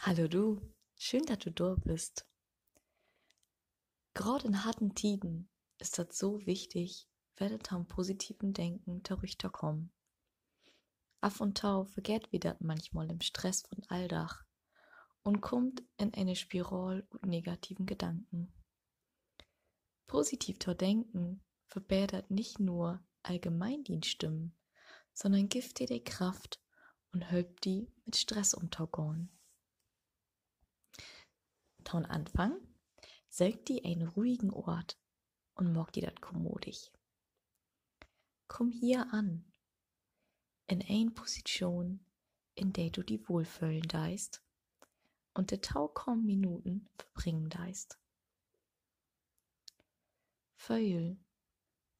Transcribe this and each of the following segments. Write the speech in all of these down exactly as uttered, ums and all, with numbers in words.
Hallo du, schöön, dat du dor büst. Graad in harten Tieden is dat so wichtig, wedder to'n positiven Denken torüchtokamen. Af un to vergeet wi dat manchmal in'n Stress von'n Alldag un kummt in ene Spiraal ut negativen Gedanken. Positiv to denken verbetert nich nur allgemeen dien Stimmung, sonnern gifft di de Kraft un helpt di, mit Stress ümtogahn. To'n Anfang söök di en ruhigen Oort un maak di dat kommodig. Kumm hier an, in en Positschoon, in de du di wohlföhlen deist un de tokamen Minuten verbringen deist. Föhl,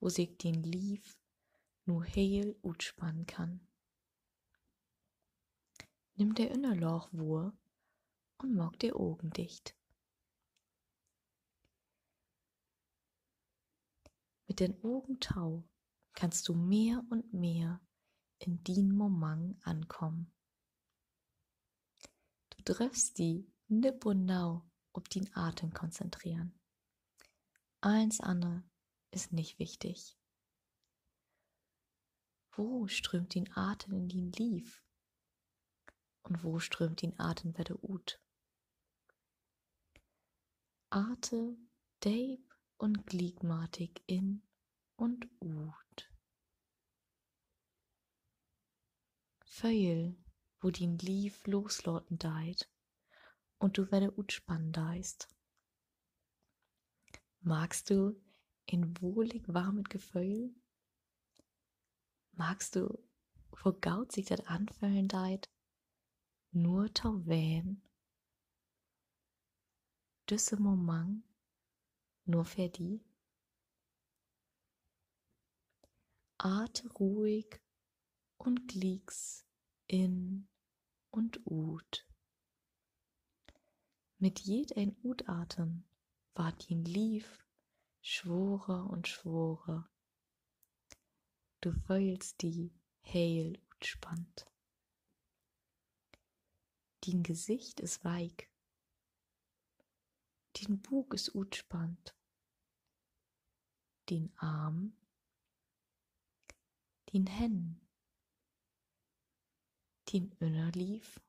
wo sik dien Lief nu heel utspannen kann. Nimm de Ünnerlaag wohr un maak de Ogen dicht. Mit den Ogen to kannst du mehr un mehr in dien Moment ankamen. Du dröffst di nipp un nau op dien Aten konzentreren. Allens anner is nich wichtig. Wo ströömt dien Aten in dien Lief? Un wo ströömt dien Aten wedder ut? Ate deep un gliekmatig in un ut. Föhl, wo dien Lief loslaten deit un du wedder utspannen deist. Markst du en wohlig warmet Geföhl? Markst du, wo goot sik dat anföhlen deit, nur to ween? Düsse Moment nur för di. Ate ruhig un glieks in un ut. Mit jedeen Utaten warrt dien Lief sworer un sworer. Du föhlst di heel utspannt. Dien Gesicht is week. Dien Buuk is utspannt. Dien Arm, dien Hänn, dien Ünnerlief,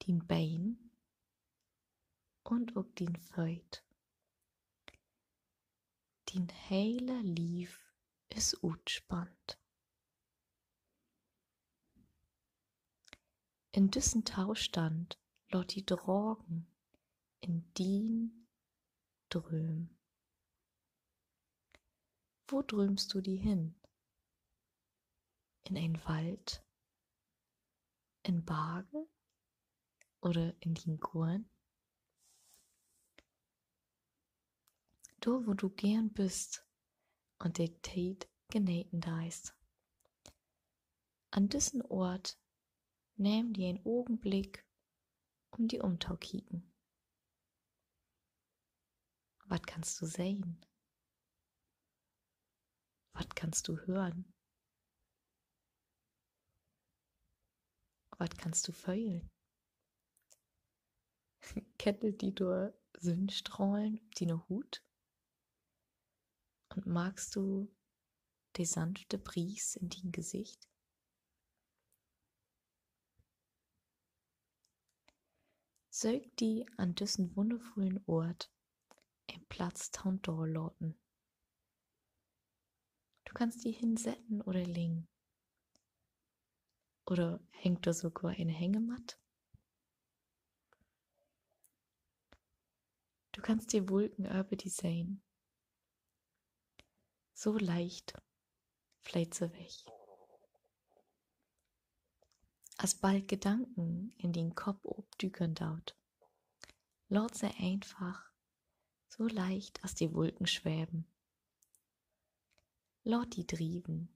dien Been un ok dien Fööt. Dien hele Lief is utspannt. In düssen Tostand laat di dragen in dien Drööm. Wo dröömst du di hen? In en Wald? In Bargen? Oder in dien Goorn? Dor, wo du geern büst un de Tiet geneten deist. An düssen Oort nehm di en Ogenblick, um di umtokieken. Wat kannst du sehn? Wat kannst du hören? Wat kannst du föhlen? Kennt di dor Sünnstrahlen op diene Huut? Un markst du de sanfte Bries in dien Gesicht? Söök di an düssen wunnervullen Oort en Platz to'n Daallaten. Du kannst di hensetten oder liggen. Oder hangt dor sogor en Hängematt? Du kannst de Wulken över di sehn. So leicht fleet se weg. As bald Gedanken in dien Kopp opdükern doot, laat se eenfach so leicht as de Wulken sweven. Laat di drieven.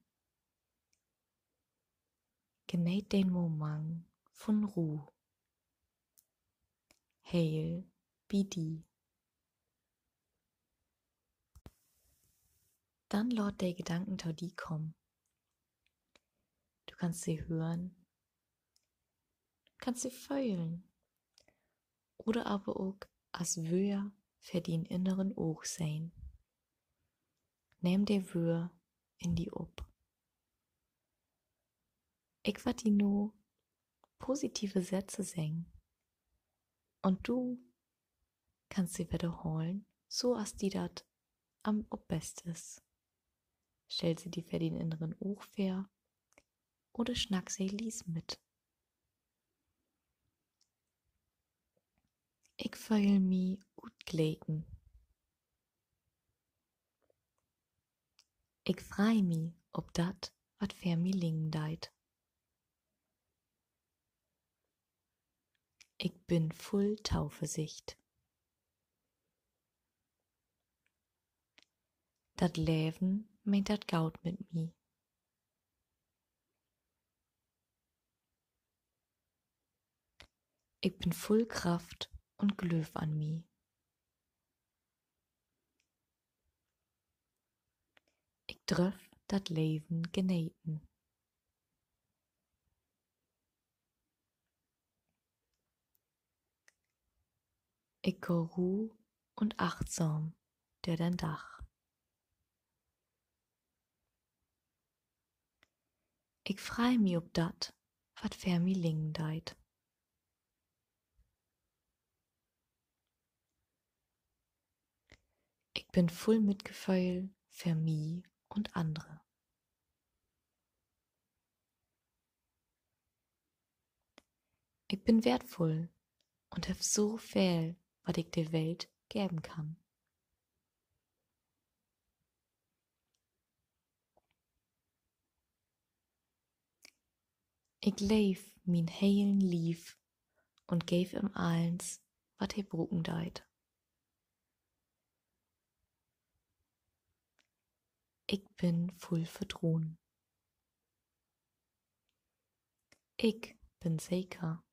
Geneet den Momang vun Roh. Heel bi di. Dann laat de Gedanken to di kamen. Du kannst se hören. Kannst se föhlen. Oder aver ok as Wöör vör dien inneren Oog sehn. Nehm de Wöör in di op. Ik warr di nu positive Sätze seggen. Un du kannst se wedderhalen, so as di dat am, op best is. Stell se di vör dien inneren Oog vör oder snack se lies mit. Ik föhl mi utgleken. Ik frei mi op dat, wat vör mi liggen deit. Ik bün vull Toversicht. Dat Leven meent dat goot mit mi. Ik bün vull Kraft un glööv an mi. Ik dröff dat Leven geneten. Ik gah ruhig un achtsam dör den Dag. Ik frei mi op dat, wat vör mi liggen deit. Ik bün vull Mitgeföhl för mi un annere. Ik bün weertvull un heff so veel, wat ik de Welt geven kann. Ik leev mien helen Lief un geev em allens, wat he bruken deit. Ik bün vull Vertroen. Ik bün seker.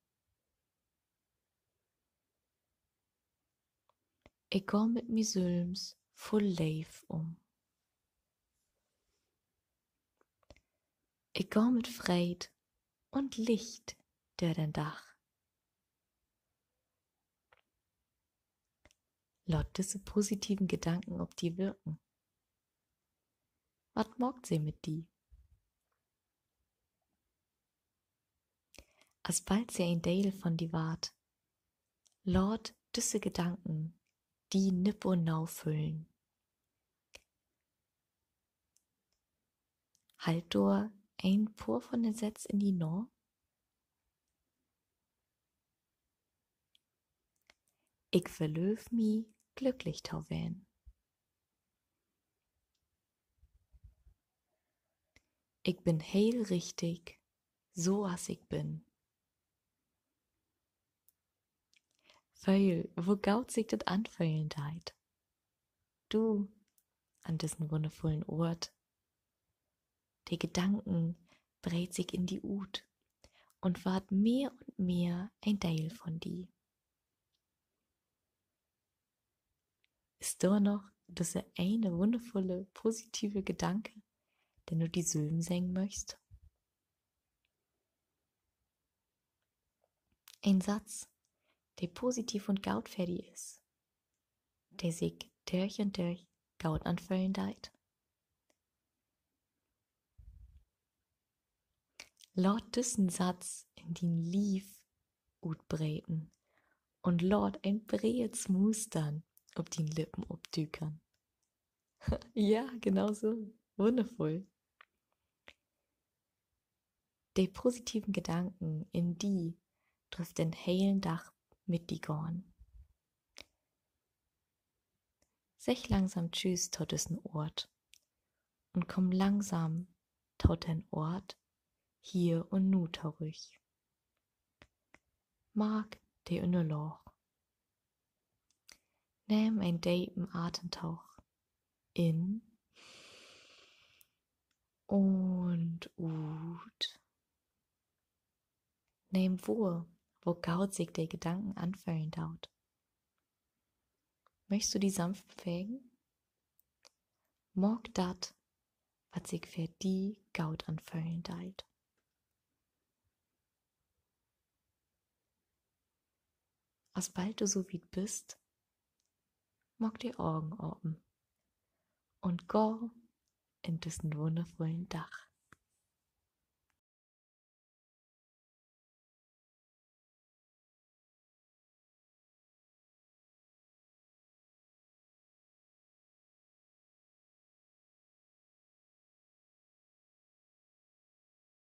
Ik gah mit mi sülms vull Leev üm. Ik gah mit Freed un Licht dör den Dag. Laat düsse positiven Gedanken op di wirken. Wat maakt se mit di? Asbald se en Deel von di warrt, laat düsse Gedanken di nipp un nau füllen. Hool dor en poor von de Sätz in di na. Ik verlööv mi, glücklich to ween. Ik bün heel richtig, so as ik bün. Föhl, wo goot sik dat anföhlen deit. Du, an düssen wunnervullen Oort. De Gedanken breedt sik in di ut un warrt mehr un mehr en Deel von di. Is dor noch düsse ene wunnervulle, positive Gedanke, den du di sülven seggen möchst? En Satz, de positiv un goot för di is, de sik dörch un dörch goot anföhlen deit. Laat düssen Satz in dien Lief utbreden un laat en breet Smustern op dien Lippen opdükern. Ja, genau so. Wunnervull. De positiven Gedanken in di dröfft den helen Dag mit di gahn. Segg langsam Tschüss to düssen Oort un kumm langsam to den Oort hier un nu torüch. Mark de Ünnerlaag. Nehm en depen Atentog in un ut. Nehm wohr, wo goot sik de Gedanken anföhlen doot. Möchst du di sanft bewegen? Maak dat, wat sik för di goot anföhlen deit. Asbald du so wiet büst, maak de Ogen apen un gah in düssen wunnervullen Dag.